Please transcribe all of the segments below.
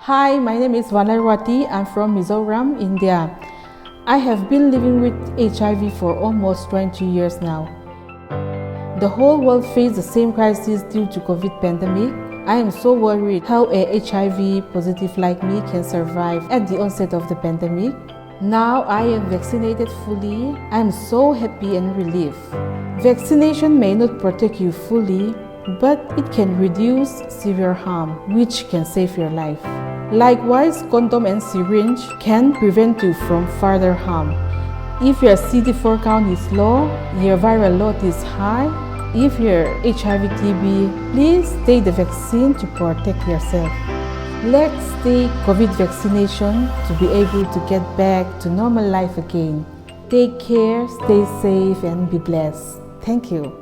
Hi, my name is Vanlalruati. I'm from Mizoram, India. I have been living with HIV for almost 20 years now. The whole world faced the same crisis due to COVID pandemic. I am so worried how a HIV positive like me can survive at the onset of the pandemic. Now I am vaccinated fully. I am so happy and relieved. Vaccination may not protect you fully, but it can reduce severe harm, which can save your life. Likewise, condom and syringe can prevent you from further harm. If your CD4 count is low, your viral load is high, if you're HIV TB, please take the vaccine to protect yourself. Let's take COVID vaccination to be able to get back to normal life again. Take care, stay safe, and be blessed. Thank you.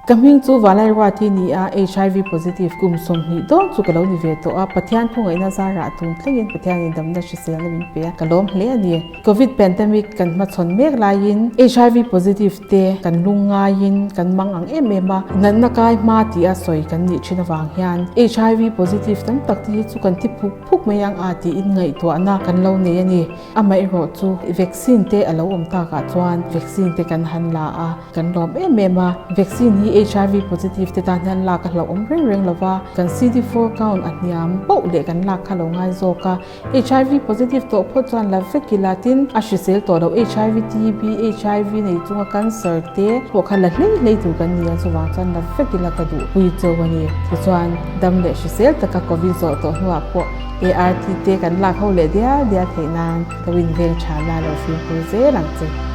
Ka hming chu Valairwati ni a, HIV positive kum 20 dawn chu ka lo ni ve tawh a, Pathian khawngaihna zarah tun thlengin Pathianin damna hriselna min pe a, ka lawm hle a ni. Covid pandemic kan hmachhawn mek laiin HIV positive te kan lung ngaiin kan mang ang em em a, natna kai hma tih a sawi kan nih thin avang hian HIV positive tam tak te hi chu kan ti phuk phuk mai ang a tiin ngaihtuahna kan lo nei a ni. Amaherawh chu vaccine te a lo awm takah chuan vaccine te kan han la a, kan lawm em em a. Vaccine hi HIV positive te tan hian lak a hlauhawm reng reng lo va, kan CD4 count a hniam poh leh kan lak kha lo ngai zawk a. HIV positive tawh phawt chuan la vek ila tin a hrisel tawh lo HIV, TB, HIV nei chunga cancer te pawh kha la hlei hlei tur kan ni a, chuvang chuan la vek ila ka duh pui cheu a ni. Tichuan dam leh hrisel taka covid zawh tawh hnuah pawh ART te kan lak ho leh dial dial theih nan lo inveng tha la lo fimkhur zel ang che.